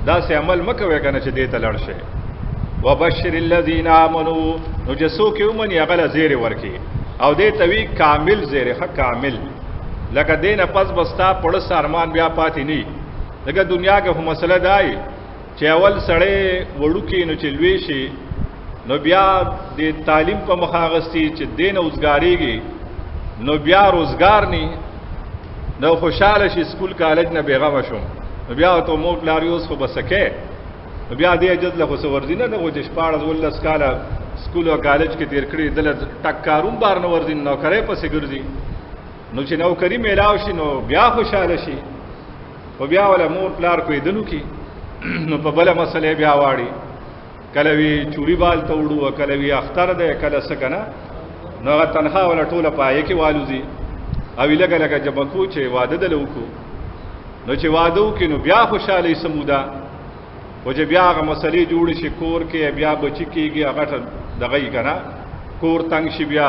داسې عمل مکوې کنه چې دې ته لړ شي. وبشر الذين امنوا، نو چې څوک یې ومني هغه له زیری ورکړي، او دې ته وي کامل زیری، ښه کامل، لکه دې نه پس به ستا پړس ارمان بیا پاتې نه وي. ځکه دنیا کې خو مسله دا وي چې اول سړی وړوکی نو چې لوی شي نو بیا د تعلیم په مخه اخیستي، چې دې نه اوزګارېږي نو بیا روزګار نی، نو خوشحاله شي سکول کالج نه بېغمه شوم، نو بیا ورته مور پلار یې اوس خو به څه کوې، نو بیا دې عجز له خو څه ورځي نه، خو چې 16 17 کاله سکول او کالج کې تېر کړي، دله ټک کاروم بار نه ورځي، نوکرۍ پسې ګرځي، نو چې نوکري میلاو شي نو بیا خوشحاله شي، خو بیا وله مور پلار کوېدنو کې نو په بله مسله بیا واړي، کله وي چوري بال ته وړو، کله وي اختر دی، کله څه که نه، نو هغه تنخوا وله ټوله پایې کې والوځي، او یې لږه لږه جمع کړو چې واده دله وکړو، نو چې واده وکړي نو بیا خوشحاله یې څه موده، خو چې بیا هغه مسلې جوړې شي کور کې، بیا بچي کېږي، هغه دغه یې که نه، کور تنګ شي، بیا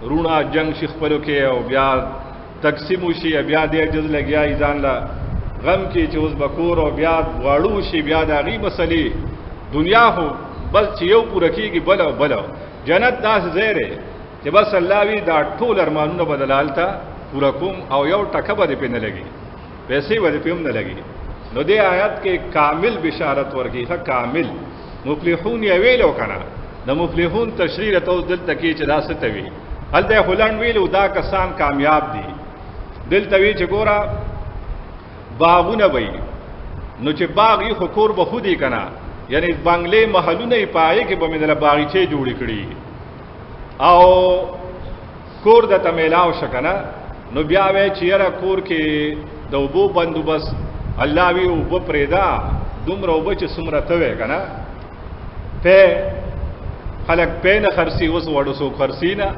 روڼه جنګ شي خپلو کې، او بیا تقسیم وشي، بیا دې عجز لګیا یې ځان له غم کې چې اوس به کور، او بیا واړو شي، بیا د هغې مسلې. دنیا خو بس چې یو پوره کېږي بل او بل. جنت داسې ځای دی چې بس الله وي دا ټول ارمانونه به دله هلته پوره کوم، او یو ټکه به دې پرې نه لګي، پیسې به دې پرې هم نه لګي. نو دې آیت کې کامل بشارت ورکوي، ښه کامل. مفلحون یې ویلو که نه، د مفلحون تشریح راته اوس دلته کې چې دا څه ته وي، هلته یې خو لنډ ویلو دا کسان کامیاب دي. دلته وی چې ګوره باغونه به وي، نو چې باغ یې خو کور به خو دی که نه، یعنې بنګلې محلونه یې په هغې کې به مې دله باغچې جوړې کړي، او کور درته میلاو شه که نه، نو بیا وایي چې یاره کور کې د اوبو بندوبست، الله وی اوبه پرېږده، دومره اوبه چې څومره ته وې که نه، پی خلک پی نه خرڅي، اوس وړو څوک خرڅي نه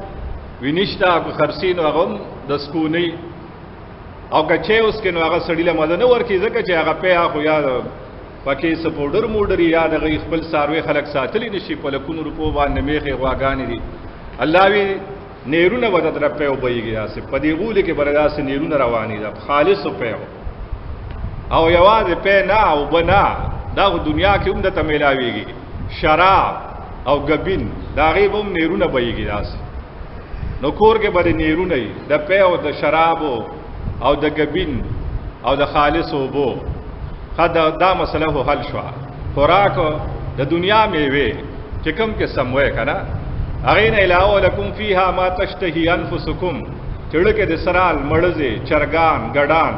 وي، نشته، که خرڅي نو هغه هم د سکو نه وي، او که چای اوس کې نو هغه سړي له مزه نه ورکوي، ځکه چې هغه پی خو یا پکې څه پوډر موډر یا د هغوی خپل څاروي خلک ساتلی نه شي، په لکونو روپو باندې میخې غواګانې دي. الله وی نیرونه به درته پی وبهېږي، داسې په دې غولي کې به داسې نیرونه روانې ده، خالص پی، او یوازې پی نه اوبه نه، دا خو دنیا کې هم درته میلاویږي، شراب او ګبین د هغې به هم نیرونه بهېږي داسې. نو کور کې به د نیرونه وي، د پی او د شرابو او د ګبین او د خالص اوبو. ښه دا مسله خو حل شوه. خوراک د دنیا میوې چې کوم قسم وی که نه، هغې نه علاوه لکم فیها ما تشتهي انفسکم، چې ړکې د سرال مړزې چرګان ګډان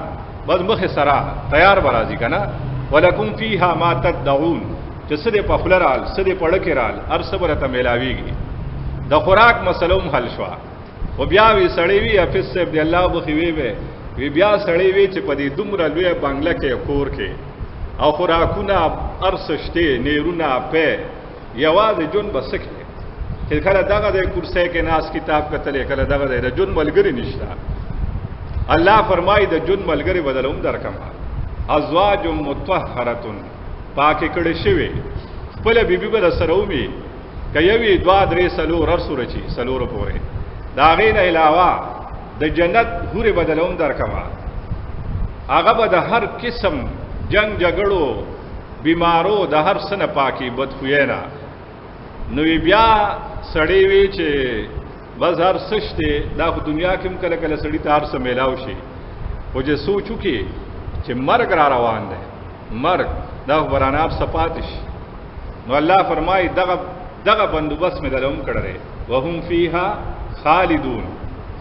بس مخې سره تیار به راځي که نه. ولکم فیها ما تدعون، چې څه دې په خوله رال، څه دې په ړکې رال، هر څه به راته میلاویږي. د خوراک مسله هم حل شوه. خو بیا وی سړی وی حافظ صاحب دی الله بخښي وی به وی بیا سړی وی چې په دې دومره لویه بنګله کې کور کې او خوراکونه هر څه شته، نیرونه پی، یوازې ژوند به څه کوې چې کله دغه دی کرسۍ کې ناست کتاب کتلی، کله دغه دی، د ژوند ملګري نشته. الله فرمایي د ژوند ملګري به دله هم درکړم، ازواج مطهرة، پاکې کړې شوې، خپله بیبي به درسره ومي، که یوې دوه درې څلور هر څومره چې څلورو پورې. د هغې نه علاوه د جنت حورې به دله هم درکړم، هغه به د هر قسم جنگ جګړو بیمارو د هر څه نه پاکي، بدخویۍ نه. نو بیا سړی وي چې بس هر څه شته، دا خو دنیا کې هم کله کله سړي ته هر څه میلاو شي، خو چې سوچ وکړي چې مرګ را روان دی، مرګ دا خو به رانه هر څه پاتې شي. نو الله فرمایي دغه دغه بندوبست مې دله هم کړی دی، وهم فیها خالدون،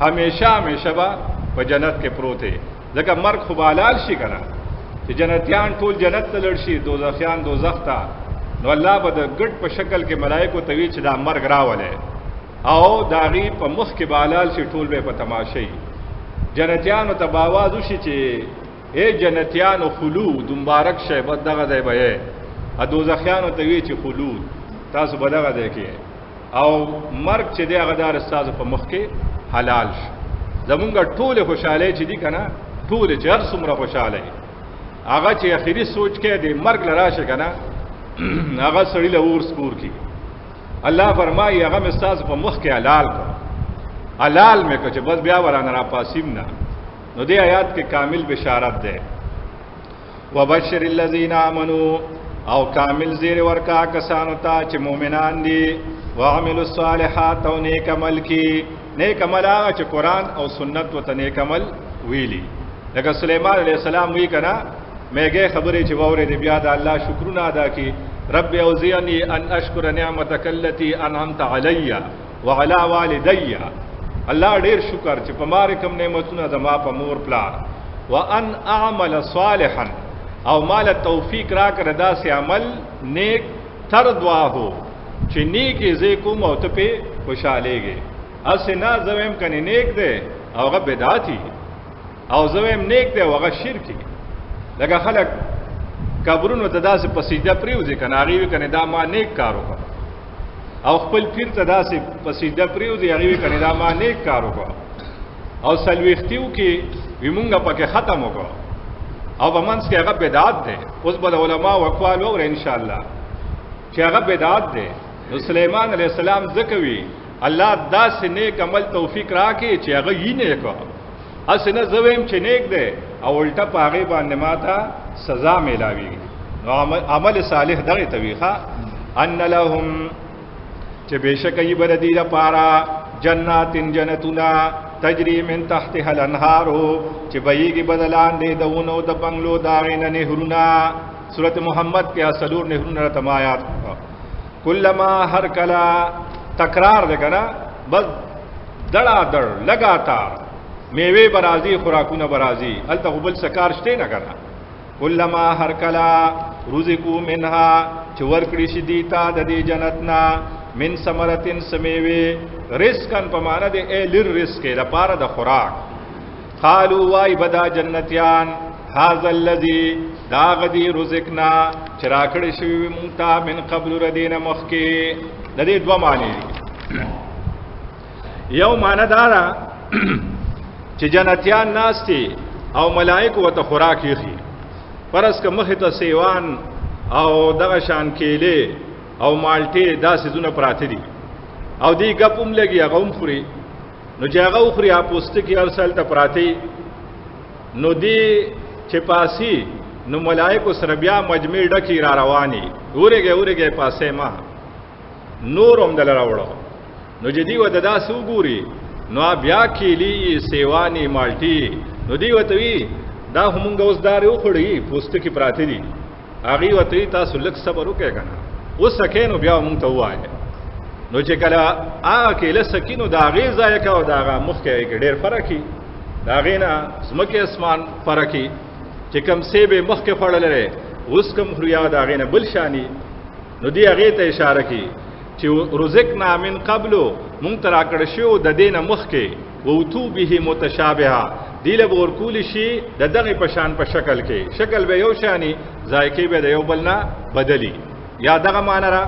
همیشه همیشه به په جنت کې پروت دی، ځکه مرګ خو به حلال شي که نه، چې جنتیان ټول جنت ته لړ شي، دوزخیان دوزخ ته، نو الله به د ګډ په شکل کې ملایکو ته وي چې دا مرګ راولي، او د هغې په مخ کې به حلال شي، ټول به په تماشه وي. جنتیانو ته به اواز وشي چې ای جنتیانو خلود مبارک شئ، بس دغه ځای به یې. دوزخیانو ته وي چې خلود تاسو به دغه ځای کې، او مرګ چې دی هغه دار ستاسو په مخ کې حلال شي. زمونږ ټولې خوشحالۍ چې دي که نه، ټولې چې هر څومره خوشحاله هغه چې اخري سوچ کې دی مرګ له راشه که نه، هغه سړي له اور سپور کړي. الله فرمایي هغه مې ستاسو په مخ کې حلال کړ، حلال مې کړ چې بس بیا به رانه راپاسیم نه. نو دې آیات کې کامل بشارت ده. وبشر الذین آمنو، او کامل زیر ورکا کسانو ته چې مؤمنان دي، وعملوا الصالحات، او نیک عمل کی. نیک عمل هغه چې قرآن او سنت وته نیک عمل ویلی. لکه سلیمان علیہ السلام وی کنا، میګه خبرې چې وورې دی، بیا د الله شکرونه ادا کی. رب اوزعنی ان اشکر نعمتک التي انعمت علی وعلى والدی. الله ډیر شکر چې په ما کوم نعمتونه زما په مور پلار. وان اعمل صالحا، او مال توفیق را کړ داسې عمل نیک تر دعا چې نیکې زه کوم او ته پې خوشحالېږې. هسې نه زه وایم کنې نیک دی او هغه بدعتي، او زه وایم نیک دی او هغه شرکي. لکه خلک قبرونو ته داسې په سجده پرېوځي که نه، هغې وي کنې دا ما نیک کار وکړ، او خپل پیر ته داسې په سجده پرېوځي، هغې وي کنې دا ما نیک کار وکړ، او څلوېښتیو کې وي مونږ پکې ختم وکړ، او په منځ کې هغه بدعت دی. اوس به د علماو اقوال واورئ انشاءالله چې هغه بدعت دی. نو سلیمان علیه السلام ځکه وي الله داسې نیک عمل توفیق راکړي چې هغه یې نیک، هسې نه زه وایم چې نیک دی او الټه په هغې باندې ما ته سزا میلاویږي. نو عمل صالح دغې ته وي. ښه، ان لهم، چې بېشکه یي به د دوی لپاره جنات، جنتونه، تجری من تحتها الانهار، چې بهیږي به د لاندې د ونو د بنګلو د هغې نه نهرونه. سورت محمد کې څلور نهرونه راته ما یاد کړه. کلما، هر کله، تکرار دی که نه، بس دړا دړ لګاتار میوې به راځي، خوراکونه به راځي، هلته خو بل څه کار شته نه که نه. کلما، هر کله، رزقو منها، چې ورکړي شي دوی ته د دې جنت نه، من ثمرتن، څه میوې، رزقا په معنا د ای للرزق لپاره د خوراک، قالو، وای به دا جنتیان، هذا الذي، دا غدي، رزقنا، چې راکړی شوي وي مونږ ته، من قبل، د دې نه مخکې. د دې دوه معنی دي. یو معنی دا ده چې جنتیان ناست دي او ملائکو ورته خوراک ایښي، فرض که مخې ته سیوان او دغه شان کیلې او مالټې دا څیزونه پراته دي، او دی ګپ هم لګي، هغه هم خوري. نو چې هغه وخوري، هغه پوستکي هر څه هلته پراته، نو دی چې پاسي نو ملائکو سره بیا مجمع ډکې را رواني، ورېږی ورېږی پاسې ما نور هم دله راوړو. نو چې دوی ورته داسې وګوري نو بیا کیلې، سیوانې، مالټې، نو دوی ورته وي دا خو مونږ اوس دارې وخوړې، پوستکي پراته دي. هغوی ورته وي تاسو لږ صبر وکړئ که نه، اوس څکئ نو بیا مونږ ته ووایئ. نو چې کله هغه کیله څکي نو د هغې ذایقه او د هغه مخکې هغې کې ډېر فرق وي، د هغې نه ځمکې اسمان فرق وي. چې کوم سیب یې مخکې خوړلی دی اوس کوم خوري هغه د هغې نه بل شاني. نو دې هغې ته اشاره کوي چې رزقنا من قبلو، مونږ ته راکړی شوی د دې نه مخکې، ووتو به متشابهه، دې له به ورکولی شي د دغې په شان په شکل کې، شکل به یو شاني، ذایقې به د یو بل نه بدلي. یا دغه معنی را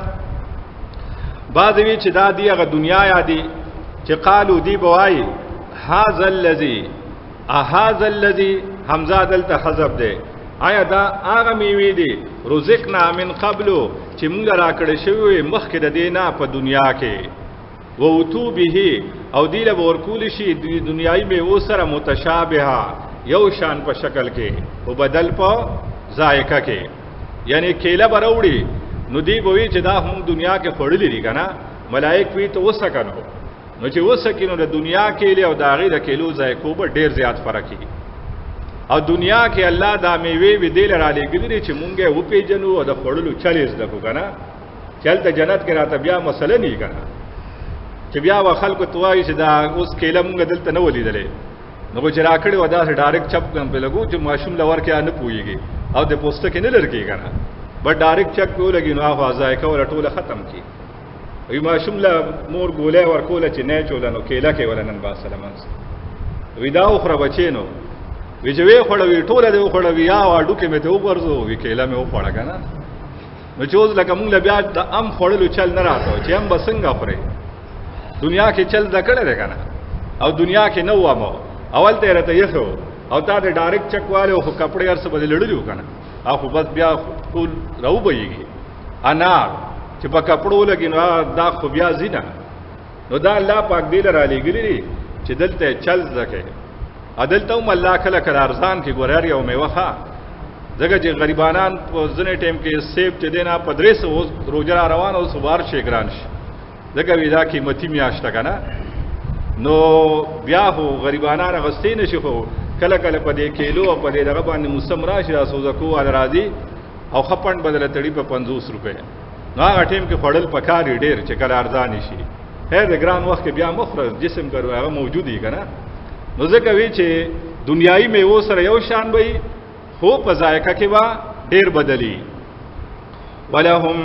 بعضې وي چې دا دی هغه دنیا یادي چې قالو، دی به وایي هذا الذي، هذا الذي، همزه دلته حذف دی، آیا دا هغه میوې دي رزقنا من قبلو چې مونږ راکړی شوي وي مخکې د دې نه په دنیا کې، ووتو به، او دی له به ورکولی شي د دنیایي میوو سره متشابهه، یو شان په شکل کې او بدل په ذایقه کې. یعنی کیله به راوړي نو دی به وي چې دا مونږ دنیا کې خوړلي دي که نه، ملایک وي ته وڅکه. نو نو چې وڅکي نو د دنیا کیلې او د هغې د کیلو ذایقو به ډېر زیات فرق وي. او دنیا کې الله دا میوې وي دې له رالیږلي دي چې مونږ یې وپېژنو او د خوړلو چل یې زده کړو که نه، چې هلته جنت کې راته بیا مسله نه وي که نه، چې بیا به خلکو ته وایي چې دا اوس کیله مونږ دلته نه ولیدلې، نو خو چې راکړې وه داسې ډایرکټ چپ کم پرې لګو چې ماشوم له ورکې نه پوهېږي او د پوستکي نه لرې کېږي که نه، بس ډایرکټ چک پرې ولګي نو هغه ذایقه وله ټوله ختم کړي. وی ماشوم له مور ګولۍ ورکوله چې نه چوله نو کیله کې وله نن باسله منځ، وی دا وخوره بچې، نو وی چې ویې خوړه وی ټوله دې وخوړه، وی یا هډوکې مې ته وغورځو، وی کیله مې وخوړه که نه. نو چې اوس لکه مونږ له بیا د ام خوړلو چل نه راته چې ام به څنګه خورې، دنیا کې چل زده کړی دی که نه، او دنیا کې نه وو اول ته یې راته ایښی و او تا د ډایرکټ چک والی خو کپړې هر څه به دې لړلي وو که نه، او خو بس بیا ټول راوبهیږي. انار چې په کپړو لګي نو دا خو بیا ځي نه. نو دا الله پاک دې له رالیږلي دي چې دلته یې چل زده کړئ. دلته هم الله کله کله ارزان کې ګوره هر یو میوه ښه ځکه چې غریبانان په ځینې ټایم کې سیب چې دی نه په 300 روژه را روان او هر شی ګران شي، ځکه وي دا قیمتي میاشت ده که نه. نو بیا خو غریبانان اخیستی نه شي، خو کله کله په دې کیلو او په دې دغه باندې موسم راشي، دا سوزکو والا راځي او ښه پنډ به درله تړي په 50 روپۍ. نو هغه ټایم کې خوړل پکار وي ډېر چې کله ارزانې شي. خیر د ګران وخت کې بیا مه خوره، جسم که هغه موجود وي که نه. نو ځکه وي چې دنیایي میوو سره یو شان به وي، خو په ذایقه کې به ډېر بدلي. ولهم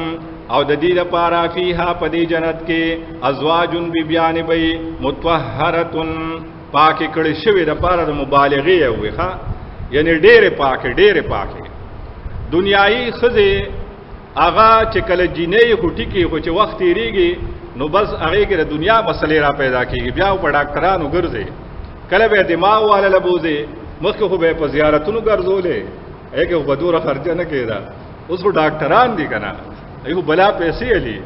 او د دې لپاره فیها په دې جنت کې ازواج بیبیانې به وي مطهرتن، پاکې کړې شوې دپاره د مبالغې یې وي، ښه یعنې ډېرې پاکې، ډېرې پاکې. دنیایي ښځې هغه چې کله جینۍ خو ټیکې، خو چې وخت تېرېږي نو بس هغې کې د دنیا مسلې را پیدا کېږي، بیا په ډاکټرانو ګرځي، کله به یې دماغ واله له بوځي، مخکې خو به یې په زیارتونو ګرځولې، هغې کې خو به دومره خرچه نه کېده، اوس خو ډاکټران دي که نه، هغې خو بلا پیسې علي.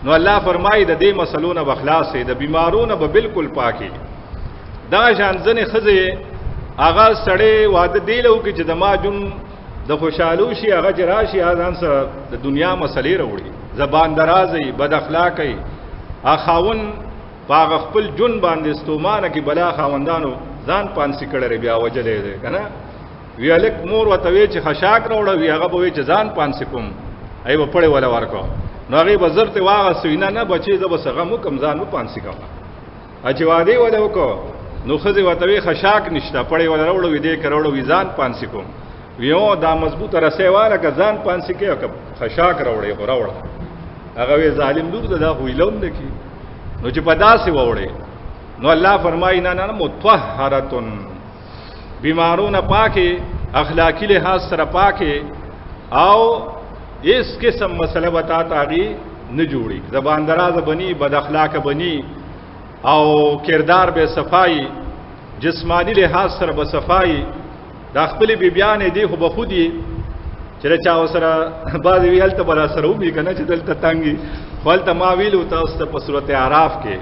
نو الله فرمایي د دې مسلو نه به خلاص شي، د بیمارو نه به بالکل پاکې. دا شان ځینې ښځې هغه سړی واده دی له وکړي چې د ما جون د خوشحالو شي، هغه چې راشي هغه ځان سره د دنیا مسلې راوړي، زبان درازه وي، بد اخلاقه وي، هغه خاوند په هغه خپل ژوند باندې ستومانه کې بلا خاوندانو ځان پانسي کړی دی، بیا وژلی دی که نه. وی هلک مور ورته وی چې خشاک راوړه، وی هغه به وی چې ځان پانسي کوم، هغې به پړې وله ورکړو، نو هغې به زر ترې واغستو، وی نه نه بچې زه به څه غم وکړم، ځان به پانسي کوم. چې وعدې وله وکړو نو ښځې ورته وی خشاک نشته، پړې وله راوړه، وی دې که راوړه، وی ځان پانسي کوم. وی او دا مضبوطه رسۍ واله که ځان پانسي کوې او که خشاک راوړې خو راوړه. هغه وی ظالم لور ده، دا خو هیله هم نه کړي. نو چې په داسې ووړې نو الله فرمایي نه نه نه مطهرتن، بیمارونه پاکې، اخلاقي لحاظ سره پاکې، او هیڅ قسم مسله به تا ته هغې نه جوړي، زبان درازه بني، بد اخلاقه بني، او کردار به صفایي، جسمانی لحاظ سره به صفایي. دا خپلې بیبیانې دی خو به خود یې چې له چا سره بعضې وي هلته به راسره ومي که نه چې دلته تنګ وي، خو هلته ما ویلو تاسو ته په سورت اعراف کې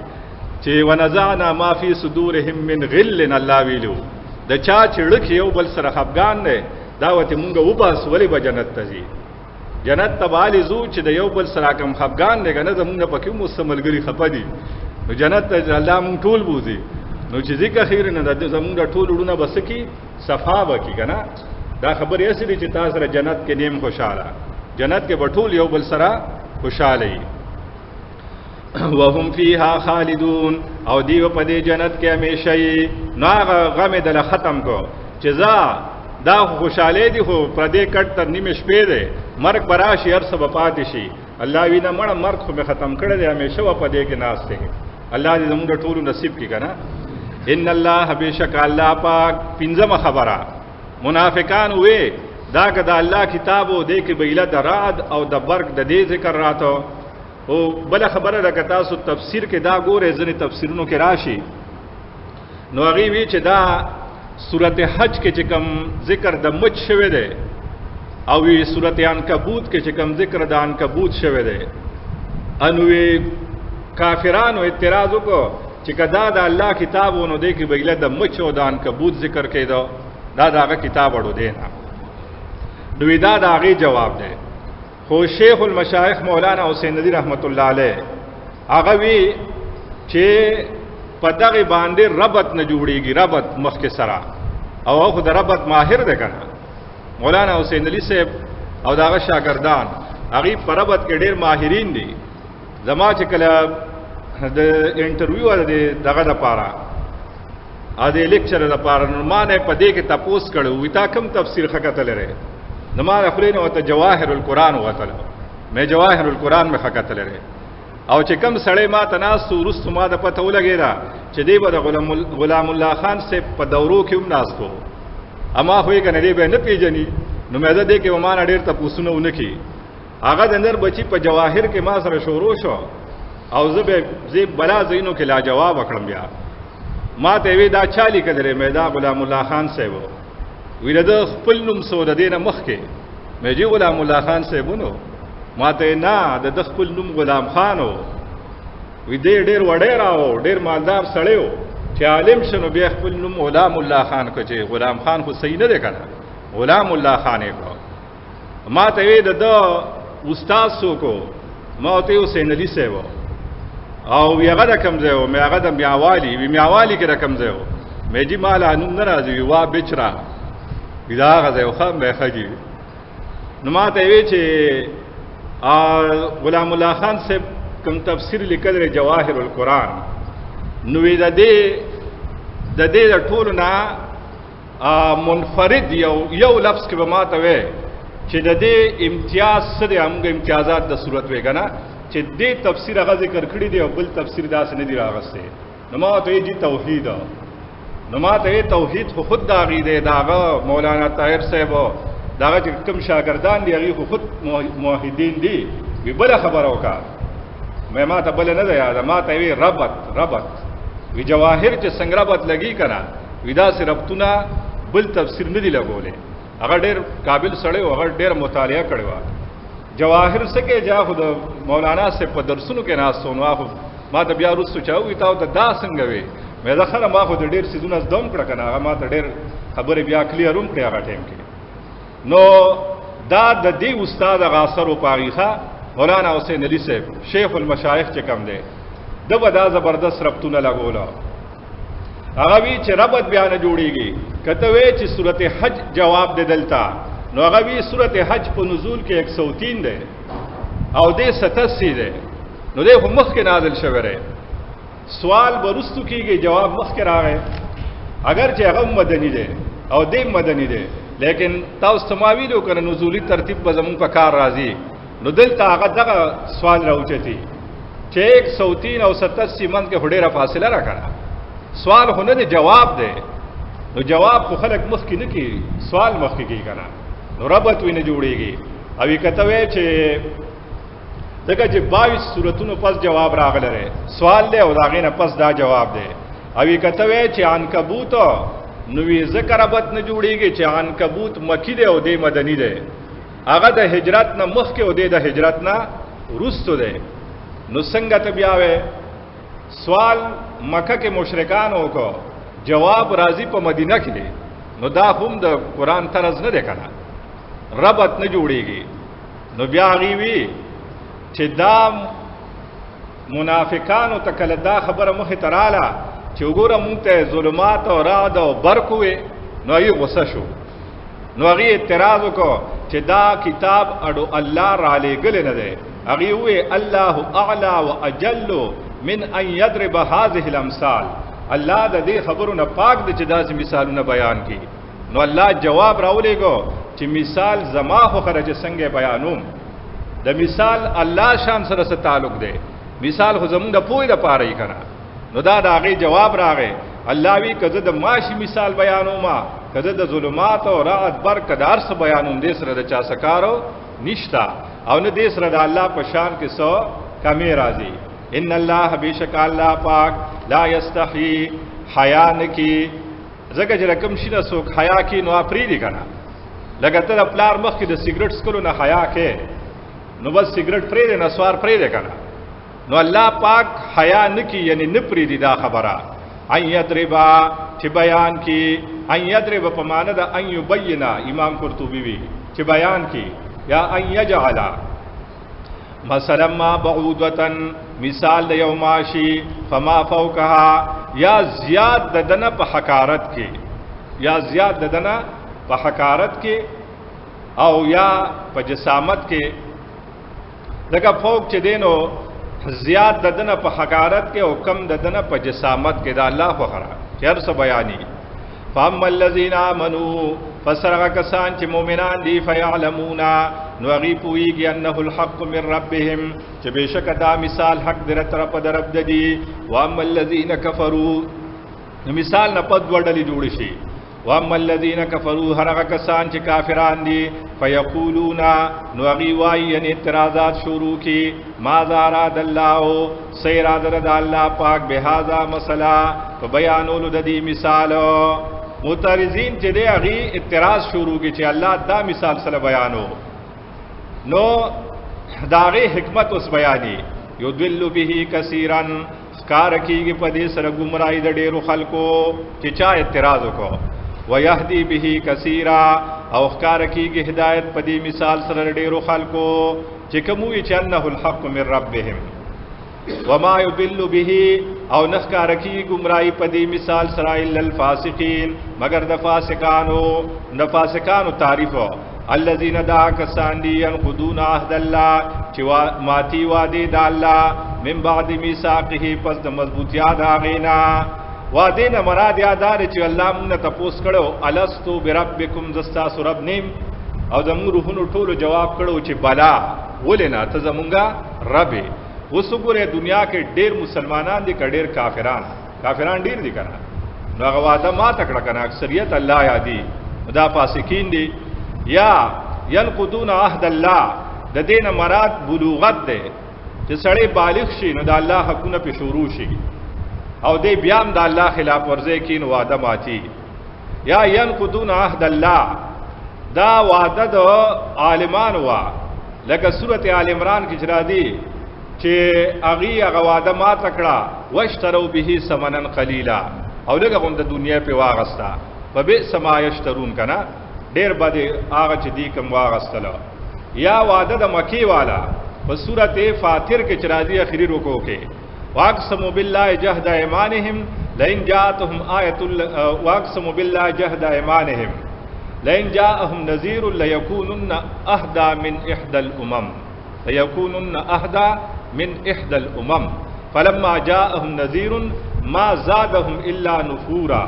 چې ونزعنا ما فی صدورهم من غل، الله ویلو د چا چې ړک یو بل سره خفګان دی دا ورته مونږ وباسو، ولې به جنت ته ځي؟ جنت ته به هلې ځو چې د یو بل سره کوم خفګان دی که نه، زمونږ پکې هم اوس څه ملګري خفه دي، نو جنت ته الله مونږ ټول بوځي. نو چې ذکر خیر نه ده زمونږ ټول وروڼه به څه کړي؟ صفا به کړي که نه. دا خبرې هسې دي چې تا سره جنت کې نیم خوشحاله، جنت کې به ټول یو بل سره خوشحاله وي. وهم فیها خالدون، او دیو په دې جنت کې همیشه یي. نو هغه غم یې دله ختم کړو چې ځه دا خو خوشحالۍ دي، خو پردې کټ تر نیمې شپې دی، مرګ به راشي، هر څه به پاتې شي. الله وي نه مړه مرګ خو مې ختم کړی دی، همیشه به په دې کې ناست دی. الله دې زموږ ټولو نصیب کړي که نه. ان الله بېشکه الله پاک. پنځمه خبره، منافقان وې دا که د الله کتاب و دې کې به ایله د رعد او د برق د دې ذکر راته. او بله خبره ده که تاسو تفسیر کې دا ګورئ، ځینې تفسیرونو کې راشي نو هغې وی چې دا سورت حج کې چې کوم ذکر د مچ شوی دی او وی سورت عنکبوت کې چې کوم ذکر د عنکبوت شوی دی، انو وی کافرانو اعتراض وکړو چې که دا د الله کتاب و نو دې کې به ایله د مچ او د عنکبوت ذکر کېده، دا د هغه کتاب اړو دی نه. نو وی دا د هغې جواب دی. خو شیخ المشایخ مولانا حسین ندی رحمت الله علیه هغه وی چې په دغه باندې ربط نه جوړیږي، ربط مخکې سره، او خو د ربط ماهر دی که نه. مولانا حسین علي صاحب او د هغه شاګردان هغوی په ربط کې ډېر ماهرین دي. زما چې کله د انټرویو د دغه دپاره ا دې لیکچر لپاره نو ما نه په دې کې تپوس کړو وی تا کوم تفسیر ښه کتلی دی؟ نو ما له خولې نه ورته جواهر القرآن ووتل، مې جواهر القرآن مې ښه کتلی دی. او چې کوم سړی ما ته ناست و، وروسته ما د پته ولګېده چې دی به د غلام الله خان صاحب په دورو کې هم ناست و، اما خو یې که نه دی به یې نه پېژني، نو مې زه دې کې به ما نه ډېر تپوسونه ونه کړي. هغه د نر بچي په جواهر کې ما سره شروع شو او زه به زه بلا ځایونو کې لا جواب کړم. بیا ما ته وی دا چا لیکلی دی؟ مې دا غلام الله خان صاحب و. وی د ده خپل نوم څه و د دې نه مخکې؟ مې جي غلام الله خان صاحب نو. ما ته نه، د ده خپل نوم غلام خان و. وی دی ډېر وړی راو، ډېر مالدار سړی و، چې عالم شو نو بیا خپل نوم غلام الله خان کړ، چې غلام خان خو صحیح نه دی که نه، غلام الله خان یې کو. ما ته وی د ده استاد څوک و؟ ما ورته حسین علي صاحب و. او وی هغه د کوم ځای و؟ مې هغه د میاوالي. وی میاوالي کې د کوم ځای و؟ مې جي ما لا نوم نه راځي. وی وا بچرا، وی دا هغه ځای و. ښه مې ښه جي. نو ما ته وی چې غلام الله خان صاحب کوم تفسیر لیکل دی جواهر القرآن، نو وی د دې د ټولو نه منفرد یو لفظ کې به ما ته وی چې د دې امتیاز څه دی، موږ امتیازات د صورت وی که نه، چې دې تفسیر هغه ذکر کړی دی او بل تفسیر داسې نه دی راغستی. نو ما ورته وی جي توحید. نو ما ته وی توحید خو خود د هغې دی، د هغه مولانا طاهر صاحب د هغه چې کوم شاګردان دي هغوی خو خود موحدین دي. وی بله خبره وکړه. مې ما ته بله نه ده یاده. ما ته وی ربط، ربط. وی جواهر چې څنګه ربط لګي که نه، وی داسې ربطونه بل تفسیر نه دی لګولی. هغه ډېر قابل سړی و، هغه ډېر مطالعه کړې وه. جواهر څه کې جا خو د مولانا صاحب په درسونو کې ناست و، نو خو ما ته بیا وروسته چا وویل تا ورته دا څنګه وې؟ مې زه ښه ما خو د ډېر څیزونه زده هم کړه که نه، هغه ما ته ډېر خبرې بیا کلیر هم کړې هغه ټایم کې. نو دا د دې استاد هغه اثر و په هغې ښه مولانا حسین علي صاحب شیخ المشایخ چې کوم دی، ده به دا زبردست ربطونه لګوله. هغه وی چې ربط بیا نه جوړیږي. که ته وایې چې سورت حج جواب دی دلته، نو هغه وی سورت حج په نزول کې 103 دی او دې 87 دی، نو دی خو مخکې نازل شوی دی. سوال به وروستو کېږي، جواب مخکې راغی. اگر چې هغه مدني دی او دی مدني دی، لیکن تاسو ته ما ویلو که نه نزولي ترتیب به زموږ په کار راځي. نو دلته هغه دغه سوال راوچتي چې 103 او 87 منځ کې خو ډېره فاصله را کړه. سوال خو نه دی، جواب دی. نو جواب خو خلک مخکې نه کوي، سوال مخکې کوي که نه، نو ربط وی نه جوړېږي. او یې که ته وایې چې ځکه چې 22 سورتونو پس جواب راغلی دی، سوال دی او د هغې نه پس دا جواب دی. او یې که ته وایې چې عنکبوت، نو وی ځکه ربط نه جوړېږي چې عنکبوت مکي دی او دی مدني دی، هغه د هجرت نه مخکې او دی د هجرت نه وروستو دی. نو څنګه ته بیا وایې؟ سوال مکه کې مشرکان وکړو، جواب راځي په مدینه کې دی، نو دا هم د قرآن طرز نه دی که نه، ربط نه جوړېږي. نو بیا هغې وی چې دا منافقانو ته کله دا خبره مخې ته راله چې وګوره مونږ ته ظلمات او رعد او برق وې، نو هغوی غوسه شو. نو هغوی اعتراض وکړو چې دا کتاب اډو الله رالیږلی نه دی. هغوی وویل الله اعلی و اجل من ان یضرب هذه الامثال، الله د دې خبرو نه پاک دی چې داسې مثالونه بیان کړي. نو الله جواب راولېږو چې مثال زما خوښه ده چې څنګه بیانوم. د مثال الله شان سره څه تعلق دی؟ مثال خو زمونږ د پوهې دپاره یې که نه. نو دا د هغې جواب راغی. الله وی که زه د ماشي مثال بیانوم، که زه د ظلمات او رعد برق که د هر څه بیانوم، دې سره د چا څه کارو نشته او نه دې سره د الله په شان کې څه کمی راځي. ان الله بېشک الله پاک لا یستحیي، حیا نه کي. ځکه چې د کوم شي نه څوک حیا کوي نو هغه پرېږدي که نه. لکه ته د پلار مخکې د سګرټ څکلو نه حیا کوې، نو بس سګرټ پرېږدې، نسوار پرېږدې که نه. نو الله پاک حیا نه کوي، یعنې نه پرېږدي دا خبره. ان یضربا چې بیان کړي، ان یضرب په معنی د ان یبینا، امام قرطبي وی چې بیان کړي، یا ان یجعل مثلا ما بعوضة، مثال د یو ماشي، فما فوقها، یا زیات د دنه په حقارت کې، یا زیات د دنه په حقارت کې او یا په جسامت کې. ځکه فوق چې دی نو زیات د دنه په حقارت کې او کم د دنه په جسامت کې، دا الله خوښه چې هر څه بیانېږي. فاما الذين آمنوا، پس هغه کسان چې مؤمنان دي، فیعلمون، نو هغوی پوهېږي انه الحق من ربهم، چې بېشکه دا مثال حق دی له طرفه د رب د دي. واما الذين كفروا، نو مثال نه پس دوه ډلې جوړې شي. واما الذين كفروا، هر هغه کسان چې کافران دي، فیقولون، نو هغوی وایي، یعنې اعتراضات شروع کړي، ماذا اراد الله، څه اراده ده د الله پاک بهذا مثلا، په بیانولو د دې مثال. معترضین چې دی هغوی اعتراض شروع کړي چې الله دا مثال سره بیانو، نو د هغې حکمت اوس بیاني. یضل به کثیرا، ښکاره کېږي په دې سره ګمراهي د ډېرو خلکو چې چا اعتراض وکړو. ویهدي به کثیرا، او ښکار کیږي هدایت په دې مثال سره ډیرو خلکو چې کوم وی چې انه الحق من ربهم. وما يضل به او نخکار کی گمراهی په دې مثال سره الا الفاسقین، مگر د فاسقانو. د فاسقانو تعریف الذين دا کسان دي ينقضون عهد الله، چې ماتی وعده د الله، من بعد میثاقه، پس د مضبوطیا د غینا. وعده نه مراد یادار چې الله موږ ته تپوس کړو الستو بربکم، زستا رب نیم، او زموږ روحونو ټولو جواب کړو چې بلا ولې نه ته زمونږه رب. اوس وګوره دنیا کې ډیر مسلمانان دي که ډیر کافران؟ کافران ډیر دي کنه، نو هغه وعده ما تکړه کنه، اکثریت الله یادي، دا فاسقین دي. یا ینقضون عهد الله، د دین مراد بلوغت ده چې سړی بالغ شي نو د الله حقونه په شروع شي، او دې بیا هم د الله خلاف ورزي کین وعده ماتي. یا ینقضون عهد الله، دا وعده د عالمان وا، لکه سورته آل عمران کې چې را دي چې اغي هغه وعده ما تکړه، واشتروا به ثمنا قلیلا، او لږه غوند د دنیا په واغستا، فبئس ما یشترون کنه، ډیر بده هغه چې دی کم واغستل. یا وعده د مکی والا په سورته فاطر کې چې راځي اخري رکو کې، واقسموا بالله جهد ايمانهم لئن جاءتهم آیه، واقسموا بالله جهد ايمانهم لئن جاءهم نذير ليكونن اهدى من احدى الامم، ليكونن اهدى من احدى الامم، فلما جاءهم نذير ما زادهم الا نفورا.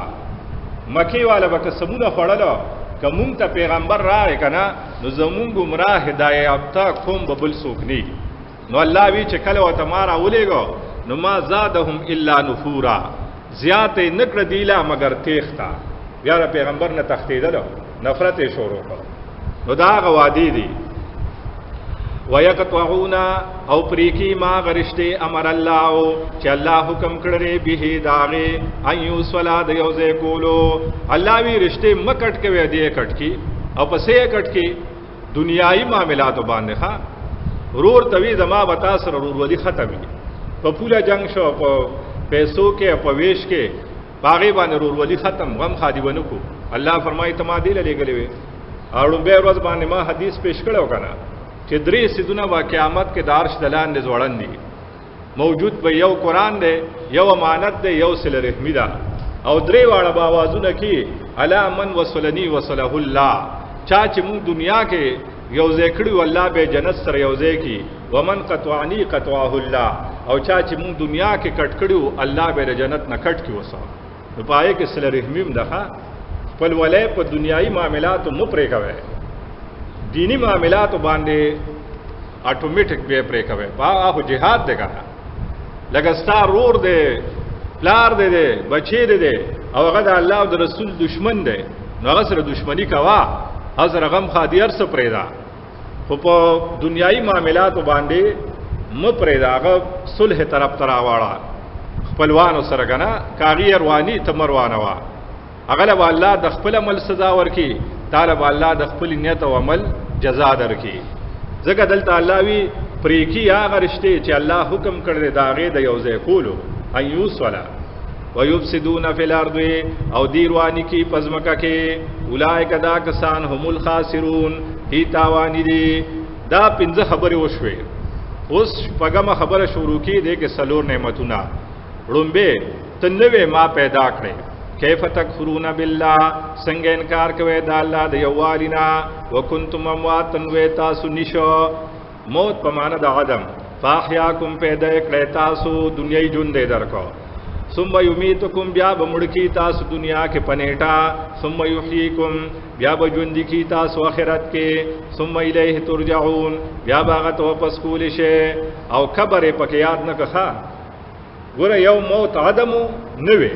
مکی والا به قسمونه خوړل که مونږ ته پیغمبر راغی کنه نو زمونږ ګمراه هدایت یافته کوم به بل څوک نه. نو الله وی چې کله ورته ما راولېږو نو ما زادهم الا نفورا، زیات یې نه کړه دیله مګر تېښته. بیا د پیغمبر نه تښتېدل، نفرت یې شروع کړ. نو دا هغه وعدې دي. ويقطعون او پریکی ما غرشته امر الله چې الله حکم کړی به داغه ان یوصلا د یو ځای کولو. الله وی رشته مکټ کوي، دی کټ کی او پسې کټ کی دنیایي معاملاتو باندې. ښا رور توی زما وتا سره رور ولي ختمي، په پوله جنگ شو، په پیسو کې، په ویش کې، باغې باندې رور ولي ختم، غم خادي ونکو. الله فرمایي ته ما دی لګلې وي. او لومبه ورځ باندې ما حدیث پیش کړو کنه چې درې سیدونه وا قیامت کې د عرش دلان دې ځوړند دي موجود، به یو قران دی، یو امانت دی، یو صله رحمی ده، او درې واړه به آوازونه کی علا من وصلنی وصله الله. چا چې مونږ دنیا کې یو ځای کړو الله به جنت سره یو ځای کی، ومن قطعنی قطعه الله، او چا چې مونږ دنیا کې کټ کړو الله به جنت نه کټ کی وسو. نو پای کې صله رحمی هم ده. خپل ولې په دنیایي معاملاتو مو پرې کوي، دینی معاملاتو باندې اتوماتیک به پرې کوي. هغه جهاد دی کنه، لکه ستا رور دی، پلار دی دی، بچی دی دی، او هغه د الله او د رسول دشمن دی، نو هغه سره دشمنی کوه، هغه سره غم ښادي هر څه پرېږده، خو په دنیایي معاملاتو باندې مه پرېږده، هغه صلح طرف ته راواړه خپلوانو سره کنه، که هغې رواني ته مه روانوه، هغه له به الله د خپل عمل سزا ورکړي، تا له به الله د خپل نیت او عمل جزا درکړي. ځکه دلته الله وی پریکی هغه رشتې چې الله حکم کړی دی د هغې د یو ځای کولو، ان یوصله ویفسدون فی الارض، او دی رواني کی په ځمکه کې، اولئک دا کسان هم الخاسرون، هی تاوانی دي. دا پنځه خبرې وشوې. اوس شپږمه خبره شروع کی دی کې څلور نعمتونه. ړومبی ته نوې ما پیدا کړې، کیف تکفرون بالله، څنګه انکار کوئ د الله د یووالي نه، وکنتم امواتا وی تاسو نشو، موت په معنا د عدم، فاحیاکم پیدا یې کړی تاسو، دنیایي ژوند یې درکړو، ثم یمیتکم بیا به مړ کړي تاسو دنیا کې په نېټه، ثم یحییکم بیا به ژوندي کړي تاسو آخرت کې، ثم الیه ترجعون بیا به هغه ته واپس کولی شئ. او قبر یې پکې یاد نه کړه. ګوره یو موت عدم نه وي،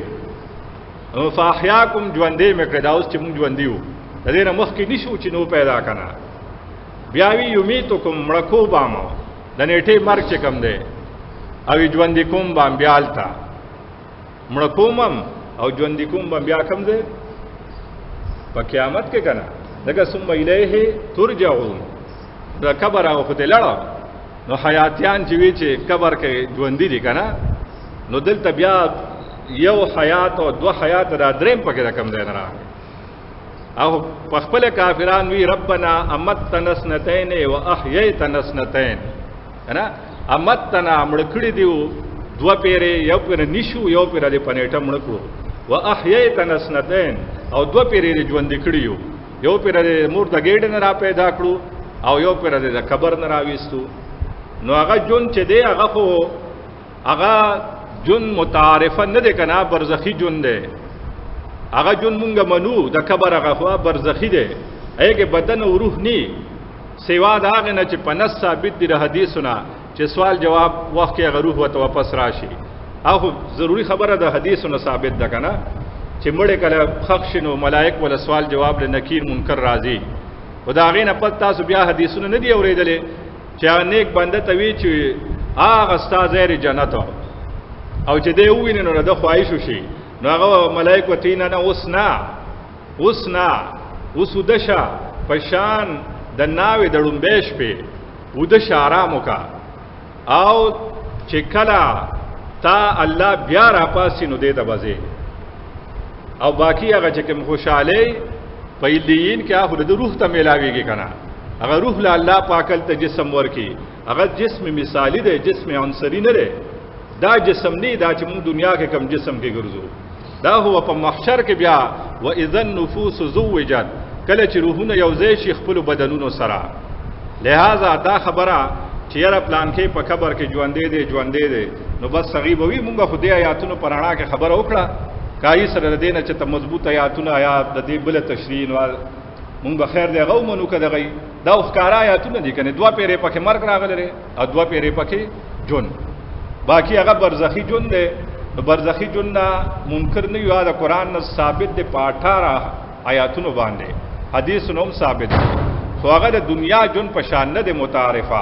فاحیاکم ژوندې مې کړې، دا اوس چې مونږ ژوندي یو د دې نه مخکې نشو چې نو پیدا کنه. بیا وی یمیتکم مړه کو بامو، د نیټې مرګ چې کوم دی، او ژوندې کوم بام بیا هلته مړه کومم او ژوندې کوم بام بیا کوم دی په قیامت کې کنه. دغه ثم الیه ترجعون، د قبر هغه خو ته لړه، نو حیاتیان چې وی چې قبر کې ژوندي دي کنه، نو دلته بیا یو حیات او دوه حیات دا دریم پکې د کم ځای نه راغی. او په خپل کافران وی ربنا امتنا سنتين و احییتنا سنتين، کنه امتنا مړ کړی دیو دوه پیرې، یو پیر نشو یو پیر دې پنیټه مړ کړو، و احییتنا سنتين او دوه پیرې دې ژوند کړیو، یو پیر دې مور د ګېډې نه را پیدا کړو او یو پیر دې د قبر نه راويستو. نو هغه جون چې دی هغه خو هغه جون متعارفه نه دی کنه، برزخی جون دی. هغه جون مونږ منو د قبر هغه خو برزخی دی، هغه بدن او روح نی، سوا د هغه نه چې په نص ثابت دی د حدیثونه چې سوال جواب وخت کې هغه روح ورته واپس راشي. هغه ضروري خبره د حدیثونه ثابت ده کنه چې مړی کله خښ شي نو ملائک ولا سوال جواب له نکیر منکر راځي. خو د هغې نه پس تاسو بیا حدیثونه نه دي اورېدلې چې هغه نیک بنده ته وي چې هغه ستا ځای دی جنت، او چې دی وویني نو د خواهش وشي، نو هغه ملائک ورته وایي نه نه اوس نه، اوس نه، اوس وده شه په شان د ناوې د ړومبۍ شپې، وده شه آرام وکړه، او چې کله تا الله بیا راپاسي نو دې ته به ځې. او باقي هغه چې کوم خوشحالۍ په علیین کې هغه د روح ته میلاویږي که نه، هغه روح له الله پاک هلته جسم ورکړي، هغه جسم مثالي دی، جسم عنصري نه دی. دا جسم نه دا چې موږ دنیا کې کم جسم کې ګرځو، دا هو په محشر کې بیا و اذا النفوس زوجت، کله چې روحونه یو ځای شي خپلو بدنونو سره. لہذا دا خبره چې یاره پلان کې په قبر کې ژوندې دی ژوندې دی، نو بس هغې به وي. مونږ خو دې آیاتونو په رڼا کې خبره وکړه، کایي سره د دې نه چې ته مضبوط آیاتونه یا د دې بله تشریح نو مونږ به خیر دی هغه ومنو که دغه دا خو ښکاره آیاتونه دي که نه، دوه پیرې پکې مرګ راغلی دی او دوه پیرې پکې ژوند، باقي هغه برزخي ژوند دی. نو برزخي ژوند نه منکر نه یو، د قرآن نه ثابت دی په 18 آیاتونو باندې، حدیثونو هم ثابت دی، خو هغه د دنیا ژوند په شان نه دی متعارفه،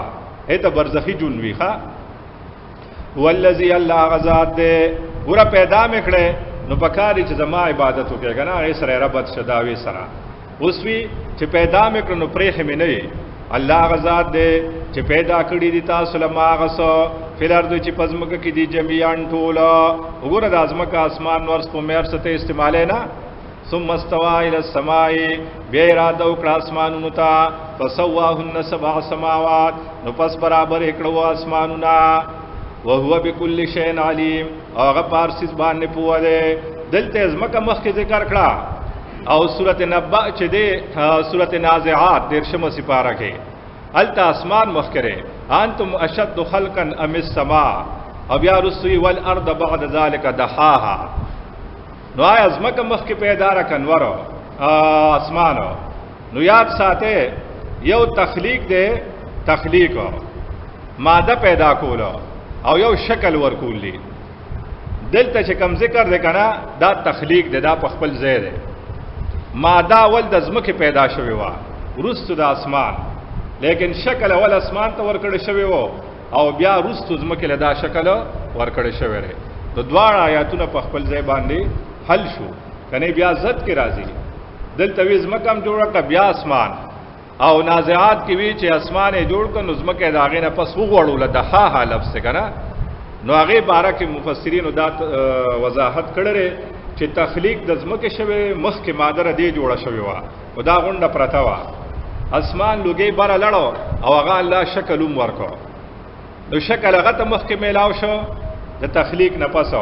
هته برزخي ژوند وي. ښه والذي الله غزاد دی ګوره پیدا مې کړی نو پکار چې زما عبادت وکړي که نه، هغې سره ربط شه دعوې سره. اوس وي چې پیدا مې کړو نو پرېښې مې نه وي. الله هغه ذات دی چې پیدا کړي دي تاسو له ما هغه څه فی الارض چې په ځمکه کې دي جمیعا ټول. وګوره د ځمکه اسمان نور سپوږمۍ هر څه ته استعمالوي نه. ثم استوى الى السماء، بیا اراده وکړه اسمانونو ته، فسواهن سبع سماوات، نو پس برابر یې کړو اسمانونه. وهو بكل شيء علیم، او هغه په هر څیز باندې پوه دی. دلته ځمکه مخکې ذکر کړه، او سورت نبأ چې دی سورت نازعات دېرشمه سپاره کې هلته اسمان مخکې، انتم اشد خلقا ام السماء، او بیا وروستو یې والارض بعد ذلک دحاها. نو آیا ځمکه مخکې پیدا را که نور اسمان؟ نو یاد ساته یو تخلیق دی، تخلیق ماده پیدا کولو او یو شکل ورکول دی. دلته چې کم ذکر دی که نه دا تخلیق دی، دا په خپل ځای دی. ماده اول د ځمکې پیدا شوې وه، وروستو د اسمان، لیکن شکل اول اسمان ته ورکړی شوی و او بیا وروستو ځمکې له دا شکل ورکړی شوی دی. نو دواړه آیاتونه په خپل ځای باندې حل شو، کنه بیا زد کې راځي. دلته وی ځمکه هم جوړه کړه بیا اسمان، او نازعات کې وی چې اسمان یې جوړ کړ نو ځمکه یې د هغې نه پس وغوړوله، د ها لفظ دی که نه. نو هغې باره کې مفسرینو دا وضاحت کړی دی چې تخلیق د ځمکې شوی، مخکې ماده ره دې جوړه شوې وه، خو دا غونډه پرته وه. اسمان لوګی بره لړو او هغه الله شکل هم ورکړو، نو شکل هغه ته مخکې میلاو شو د تخلیق نه پس،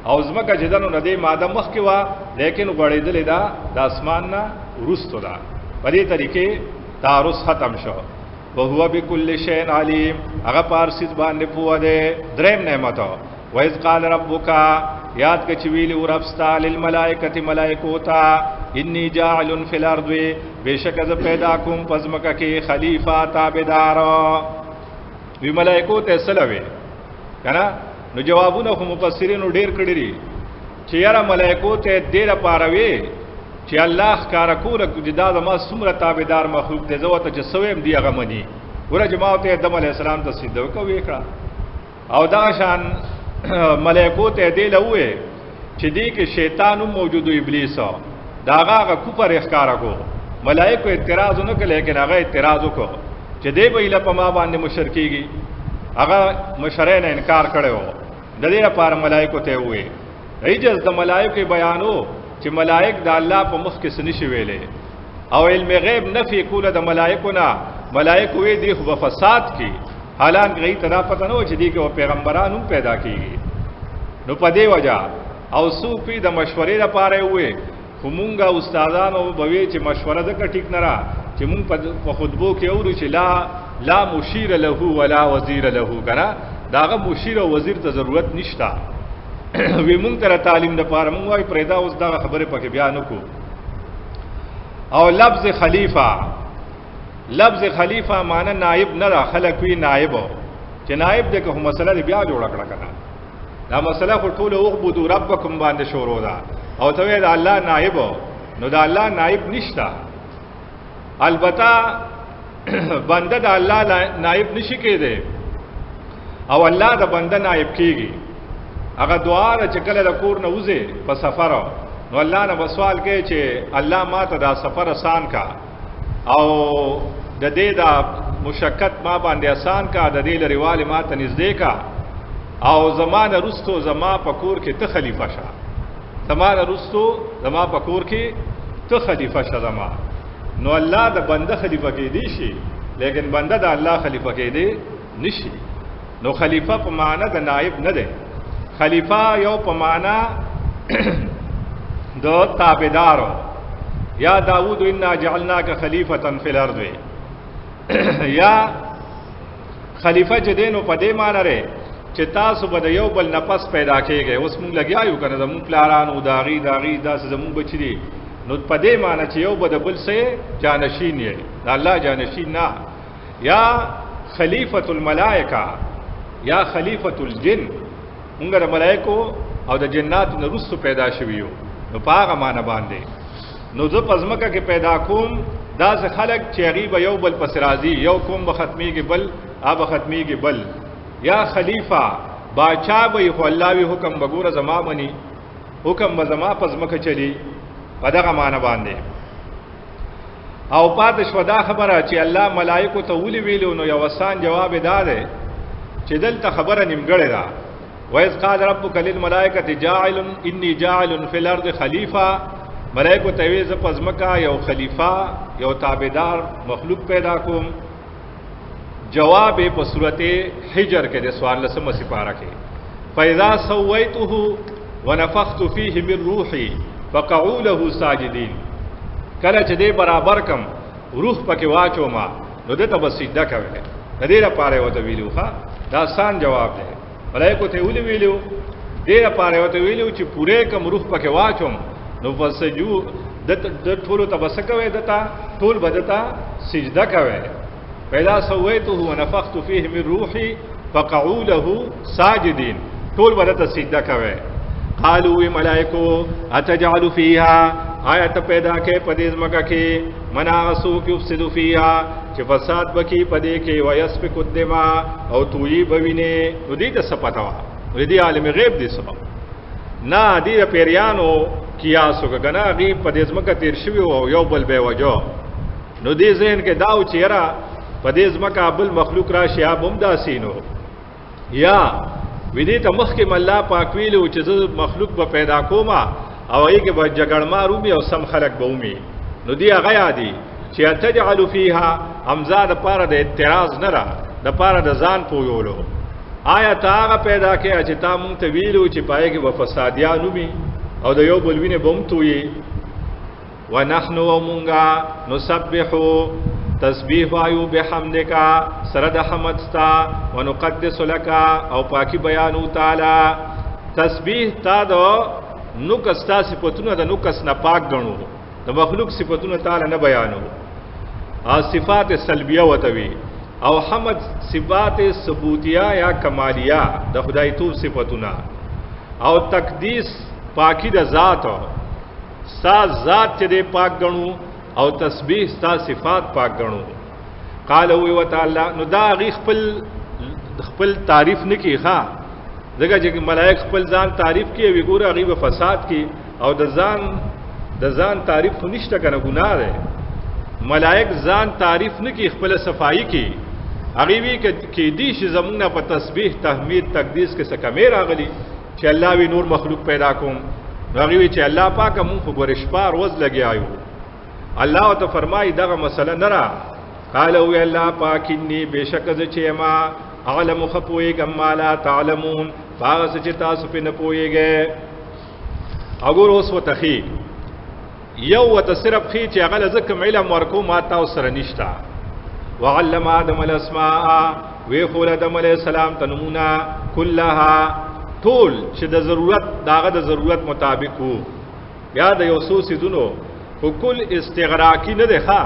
او ځمکه چې ده نو د دې ماده مخکې وه لیکن غوړېدلې ده د اسمان نه وروستو ده. په دې طریقې تعارض ختم شو. وهو بكل شيء علیم، هغه په هر څیز باندې پوه دی. دریم نعمت وَإِذْ قَالَ رَبُّكَ، یاد که چې ویلي و رب ستا للملائکة ملائکو ته انی جاعل فی الارض، بېشکه زه پیدا کوم په ځمکه کې خلیفه تابعدار. وی ملائکو ته څه لوي که نه؟ نو جوابونه خو مفسرینو ډېر کړي دي چې یاره ملائکو ته دې لپاره وي چې الله ښکاره کوله چې دا زما څومره تابعدار مخلوق دی، زه ورته چې څه وایم دی هغه مني. ګوره چې ما ورته آدم علیه السلام ته سجده وکړه ویې کړه. او دا شان ملائکو ته دې له وویې چې دې کې شیطان هم موجود و، ابلیس، د هغه هغه کفر یې ښکاره کړو. ملائکو اعتراض ونه کړ، لیکن هغه اعتراض وکړو چې دی به ایله په ما باندې مشر کېږي. هغه مشرۍ نه انکار کړی و. د دې لپاره ملائکو ته وویې. عجز د ملائکو بیانو چې ملائک د الله په مخ کې څه نشي ویلی. او علم غیب نفی کوله د ملائکو نه، ملائکو وی دی خو په فساد کې، حالان غي ته دا پته نه و چې دی کې پیغمبران هم پیدا کیږي. نو په دې وجہ او صوفي د مشورې لپاره وې، خو مونږه استادانو به وی چې مشوره ځکه ټیک نه را چې مونږ په خطبو کې اورو چې لا لا مشیر له ولا وزیر له کنه، داغه مشیر او وزیر ته ضرورت نشتا. وی مونږ تر تعلیم د پاره مونږ وای پرېدا اوس دغه خبره پکې بیا نکو. او لفظ خلیفہ، لفظ خلیفہ معنی نائب نه را، خلک وی نائب چې نائب د کوم مسله بیا جوړ کړه کنه، دا مسله خو ټول اعبدوا ربکم باندې شروع ده او ته وی دا الله نائب، نو دا الله نائب نشتا. البته بنده د الله نائب نشي کېدی او الله د بنده نائب کېږي. هغه دعا ده چې کله د کور نه وځې په سفر، نو الله نه به سوال کوي چې الله ما ته دا سفر آسان کا او د دې دا مشقت ما باندې آسان کا، د دې لرېوالي ما ته نږدې کا، او زما نه وروستو زما په کور کې ته خلیفه شه، زما نه وروستو زما په کور کې ته خلیفه شه زما. نو الله د بنده خلیفه کېدی شي، لیکن بنده د الله خلیفه کېدی نشي. نو خلیفہ په معنا د نائب نه دی، خلیفہ یو په معنا د تابعدارو، یا داود انا جعلناک خلیفة فی الارض، یا خلیفہ چې دینو په دې معنی لري چې تاسو به د یو بل نفس پیدا کیږئ. اوس مونږ لګیا یو کنه، زمونږ پلارانو داغي داغي داسې زمونږ بچی دي، نو په دې معنی چې یو به د بل سه جانشین یې، د الله جانشین نه، یا خلیفۃ الملائکه یا خلیفۃ الجن. مونږ د ملائکو او د جناتو نه وروسته پیدا شوي یو، نو په هغه معنی باندې. نو زه په ځمکه کې پیدا کوم داسې خلک چې هغوی به یو بل پسې راځي، یو قوم به ختمېږي بل هغه به ختمېږي بل. یا خلیفہ باچا به یې، خو الله وي حکم به ګوره زما مني، حکم به زما په ځمکه چلی، په دغه معنی باندې. او پاتې شوه دا خبره چې الله ملائکو ته ولې ویلو، نو یو آسان جواب یې دا دی چې دلته خبره نیمګړې ده. وَإِذْ قَالَ رَبُّكَ لِلْمَلَائِكَةِ جَاعِلٌ إِنِّي جَاعِلٌ فِي الْأَرْضِ خَلِيفَةً، ملائکو ته وی زه په ځمکه یو خلیفہ یو تابعدار مخلوق پیدا کوم. جواب یې په سورت حجر کې د 14مه سپاره کې، فَإِذَا سَوَّيْتُهُ وَنَفَخْتُ فِيهِ مِنْ رُوحِي فَقَعُوا لَهُ سَاجِدِينَ، کله چې دې برابر کم روح پکې واچوم نو ده ته به سجده کوي. د دې لپاره یې ورته ویلي وو. ښه دا آسان جواب دی. ملایکو ته یې ولې ویلي وو؟ دې لپاره یې ورته ویلي وو چې پوره کم روح پکې واچوم نو فسجو د ټولو ته به څه کوې؟ ده ته ټول به ده ته سجده کوي. فإذا سويته ونفخت فيه من روحي فقعوا له ساجدين، ټول به ده ته سجده کوي. قالوا وی ملائکو اتجعل فيها، آیا ته پیدا کې په دې ځمکه کې من هغه څوک یفسد فيها چې فساد بکی په دې کې، ويسفك الدماء او تویي به وینې. نو دې ته څه پته وه؟ نو دې عالم غیب دی سبب نه، دې د پیریانو قیاس وکړه که نه هغوی په دې ځمکه تېر شوي وو او یو بل به یې وژو. نو دې ذهن کې دا و چې یاره په دې ځمکه بل مخلوق راشي هغه به هم داسې نو، یا وی دې ته مخکې م الله پاک ویلي و چې زه مخلوق به پیدا کوم او هغې کې به جګړمار ومي او سم خلک به ومي. نو دې هغه یادي چې اتجعل فیها، همزه دپاره د اعتراض نه ده، دپاره د ځان پویولو. آیا تا هغه پیدا کړې چې تا مونږ ته ویلي و چې په هغې کې به فسادیان ومي او د یو بل وینې به هم تویي؟ ونحن ومونږه نسبح تسبیح وایو بحمدک سره د حمد ستا، ونقدس لک او پاکی بیانو تعالی. تسبیح تا د نقص ستا صفتونه د نقص نه پاک ګڼو، د مخلوق صفتونه تعالی نه بیانو، او صفات سلبیه وتوي، او حمد صفات ثبوتیه یا کمالیه د خدای توب صفتونه، او تقدیس پاکی د ذات، ستا ذات چې دی پاک ګڼو، او تسبیح ستا صفات پاک ګڼو. قال وی وتعالى، نو دا هغې خپل تعریف نه کوي. ښه ځکه چې ملائک خپل ځان تعریف کوي، وی ګوره هغې به فساد کوي، او د ځان تعریف خو نشته که نه، ګناه دی. ملائک ځان تعریف نه کوي، خپله صفایي کوي. هغې وی کېدی شي زمونږ نه په تسبیح تحمید تقدیس کې څه کمی راغلی چې الله وی نور مخلوق پیدا کوم. نو هغې وی چې الله پاکه مونږ خو ګورې شپه ورځ لګیا یو، الله ته فرمایي دغه مسله نه را. قال او الله پاک انی بشک ز چې ما اعلم خپويګم ما لا تعلمون، هغه څه چې تاسو په نه پويږئ. اګور اوس وتخی یو وته صرف خي چې هغه ځکه علم ورکو ما تاسو سره نشتا. وعلم آدم الاسماء، وی خول آدم علیہ السلام تنمونا كلها، ټول چې د ضرورت داغه د ضرورت مطابق وو، یا د یو څو سیزونو خو کل استغراقی نه دی، ښه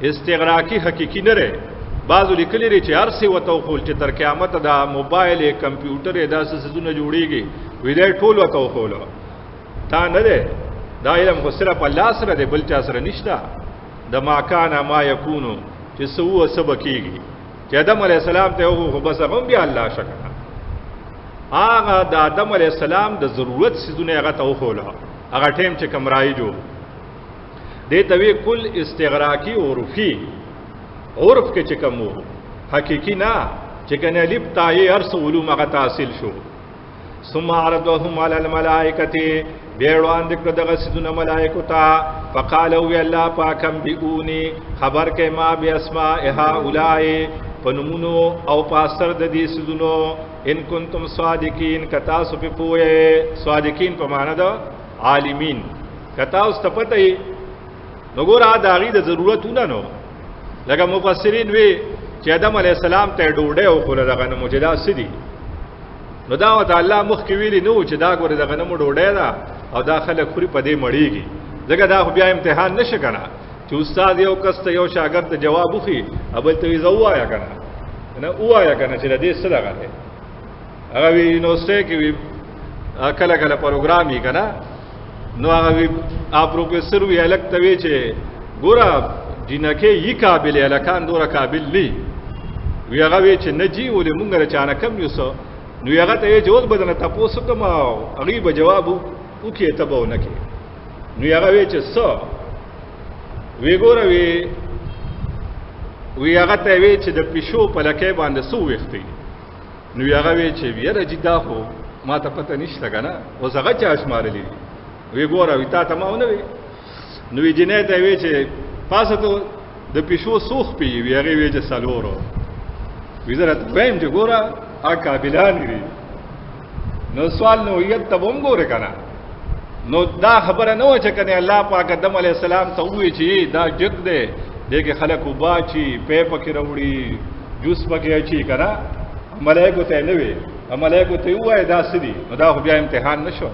استغراقی حقیقی نه دی. بعضو لیکلي دي چې هر څه ورته وښول چې تر قیامته دا موبایل کمپیوټر داسې څیزونه جوړېږي، وی دی ټول ورته وښولو. دا نه دی، دا علم خو صرف الله سره دی، بل چا سره نشته. د ما کان ما یکونو چې څه وو څه به کېږي. چې آدم علیه السلام ته وښو خو بس هغه هم بیا الله شه که نه. هغه د آدم علیه السلام د ضرورت څیزونه هغه ته وښوله، هغه ټایم چې کوم رایج و. دې ته وی کل استغراقي عرفي، عرف کې چې کوم وو، حقیقي نه، چې کنه الف تای هر څه علوم هغه ته حاصل شو. ثم عرضهم على الملائکه، بیا وړاندې کړ دغه څیزونه ملائکو ته. فقالوا وی الله پاک انبئوني، خبر کې ما باسماء هؤلاء، په نومونو او په اثر د دې څیزونو، ان کنتم صادقین، که تاسو پې پوه یئ. صادقین په معنا د عالمین، که تاسو ته پته یې. نو ګوره د هغې د ضرورتونه نو لکه مفسرین وی چې آدم علیه السلام ته ډوډۍ وخوړه د غنمو چې دا څه دي، نو دا ورته الله مخکې ویلي نه وو چې دا ګوره د غنمو ډوډۍ ده او دا خلک خوري په دې مړېږي، ځکه دا خو بیا امتحان نه شي که نه چې استاد یو کس ته یو شاګرد ته جواب وښي او بل ته وایي زه ووایه که نه، نه ووایه که نه چې د دې څه دغه دی. هغه وي یونیورسټۍ کې وي کله کله پروګرام یې که نه، نو هغه وي پروفیسر وي هلک ته وي چې ګوره جینکې یي قابل هلکان دومره قابل نه وي. هغه وي چې نه جي ولې مونږ له چا نه کم یو څه، نو هغه ته وایي چې اوس به درنه تپوس وکړم او هغوی به جواب وکړي ته به ونه کړې. نو هغه وایي چې څه وی ګوره وی وی هغه ته وی چې د پیشو په لکۍ باندې څه وویښتي. نو هغه وی چې یاره جي دا خو ما ته پته نشته که نه، اوس هغه چا شمارلي دي. وی ګوره وی تا ته ما ونه وی. نو وی جینۍ ته وی چې پاسه ته د پیشو څو خپې وي؟ هغې وی چې څلورو. وی زه راته وایم چې ګوره هغه قابلان دي. نو سوال نوعیت ته به هم ګورې که نه. نو دا خبره نه وه چې کنې الله پاک آدم علیه السلام ته ووایي چې دا جګ دی، دې کې خلک اوبه اچي، پی پکې راوړي، جوس پکې اچي که نه. ملایکو ته یې نه وي، ملایکو ته یې ووایه دا څه دي. نو دا خو بیا امتحان نه شو.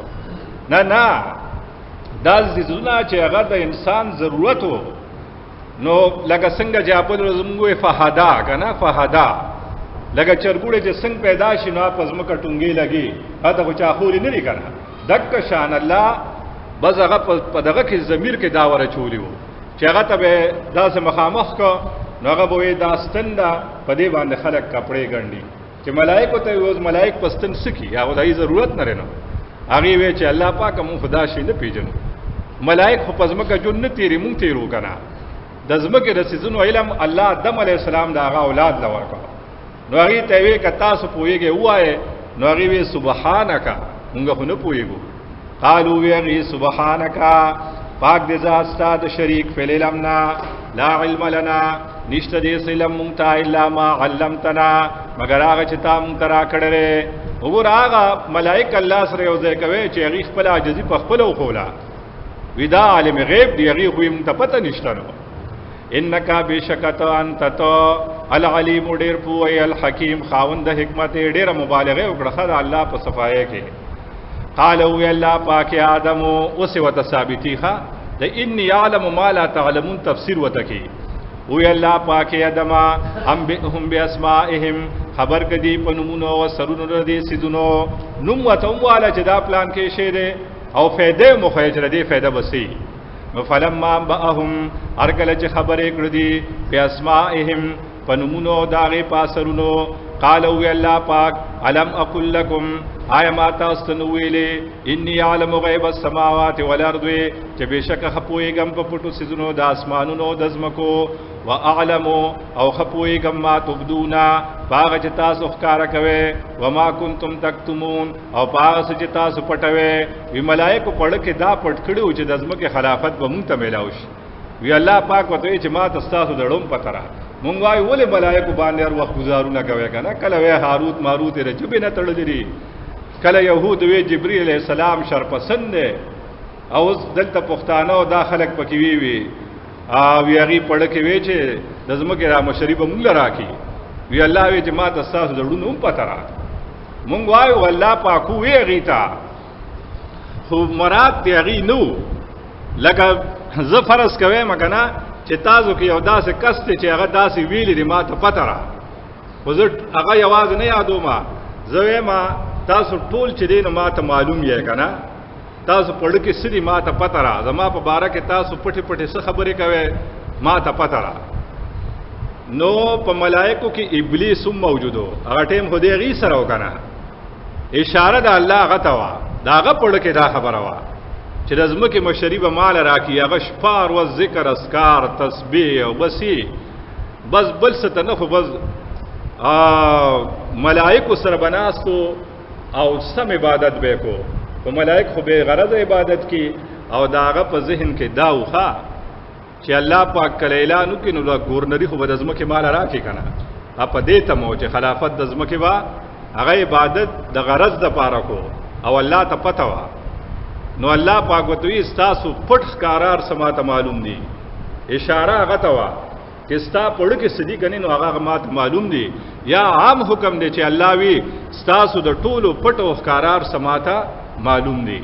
نه نه، دا څیزونه چې هغه د انسان ضرورت و. نو لکه څنګه چې خپل ورځ موږ وایو فهدا که نه، فهدا لکه چرګوړی چې څنګه پیدا شي نو په ځمکه ټونګې لګي، هلته خو چا خوري نه دي که نه. دک شان الله بس هغه په دغه کې ضمیر کې دا ورچولی وو چې هغه ته به داسې مخامخ کړ، نو هغه به وایي دا ستن ده، په دې باندې خلک کپړې ګنډي. چې ملایکو ته اوس ملایک په ستن څه کړي، هغه د هغې ضرورت نه دی. نو هغې وایي چې الله پاکه مونږ خو دا شی نه پېژنو، ملایک خو په ځمکه ژوند نه تېري، مونږ تېرو که نه. د ځمکې د څیزونو علم الله آدم علیه السلام د هغه اولاد له ورکړ. نو هغې ته وایي که تاسو پوهېږئ ووایئ. نو هغې وایي سبحانک، مونږ خو نه پوهېږو. قالو وی هغې سبحانک، پاک دې ذات ستا د شریک فی العلم نه، لا علم لنا، نشته دې څه علم مونږ ته الا ما علمتنا، مګر هغه چې تا مونږ ته راکړی دی. وګوره هغه ملایک الله سره یو ځای کوي چې هغې خپله عاجزي په خپله وښوله، وی دا عالم غیب دی، هغې خو یې مونږ ته پته نشته. نو انک بشک ته انت ته العلیم ډیر پوه الحکیم خاوند د حکمت. ډیره مبالغه وکړه ښه د الله په صفایه کې. قال وی الله پاک آدم اوس وته ثابتي ښه د انی یعلم ما لا تعلمون تفسیر وته کی. وی الله پاک آدم انبئهم باسمائهم، خبر کدی په نومونو او سرونو د دې څیزونو. نوم ورته وواله چې دا پلان کې شی دی او فایده مو خو چې د دې فایده به سي. نو فلما انبأهم، هر کله چې خبرې کړې دي باسمائهم په نومونو او د هغې په اثرونو، قال وی الله پاک الم اقل لکم، آیا ما تاسو ته نه ویلې انی اعلم غیب السماوات والارض، چې بېشکه ښه پوهېږم په پټو څیزونو د اسمانونو او د ځمکو، واعلم او ښه پوهېږم ما تبدونه، په هغه چې تاسو ښکاره کوئ، وما کنتم تکتمون، او په هغه څه چې تاسو پټوئ. وی ملایکو په زړه کې دا پټ کړي وو چې د ځمکې خلافت به مونږ ته میلاو شي. وی الله پاک وته چې ما ته ستاسو د ړوم پته را. مونږ وایو ولې ملائکو باندې هر وخت گزارونه کوي کنه؟ کله وی هاروت ماروت رجبې نه تړلې دي، کله یهود وی جبرئیل علیه السلام شرپسند دی، او اوس دلته پښتانه او دا خلک پکې وی وی او هغې پړه کې وی چې د ځمکې را مشري به مونږ له راکړي. وی الله وی چې ما ته ستاسو د ړونو هم پته را. مونږ وایو الله پاک وی هغې ته، خو مراد دې هغې نه و. لکه زه فرض کوم که نه چې تاسو کې یو داسې کس دی چې هغه داسې ویلي دي، ما ته پته را، خو زه هغه یوازې نه یادوم، زه وایم تاسو ټول چې دی نو ما ته معلوم یې که نه، تاسو په زړه کې څه دي ما ته پته را، زما په باره کې تاسو پټې پټې څه خبرې کوئ ما ته پته را. نو په ملائکو کې ابلیس هم موجود و، هغه ټیم خو دی هغې سره و که نه، اشاره د الله هغه ته وه، د هغه په زړه کې دا خبره وه چې د ځمکې مشري به مال راکړي. هغه شپه ورځ ذکر اذکار تسبیح او بسي بس بل څه ته نه، خو بس ملائکو سره به ناستو او سم عبادت به کو، خو ملائک خو بې غرضه عبادت کی، او د هغه په ذهن کې دا وخه چې الله پاک کله اعلان وکړي نو دا ګورنري خو به د ځمکې مال راکړي که نه. په دې تمه و چې خلافت د ځمکې به هغه عبادت د غرض دپاره کو، او الله ته پته وه. نو الله پاک ورته وایي ستاسو پټ ښکاره هر څه ماته معلوم دي. اشاره هغه ته وه چې ستا په زړه کې څه دي که نه، نو هغه ماته معلوم دي. یا عام حکم دی چې الله وي ستاسو د ټولو پټ او ښکاره هر څه ماته معلوم دي.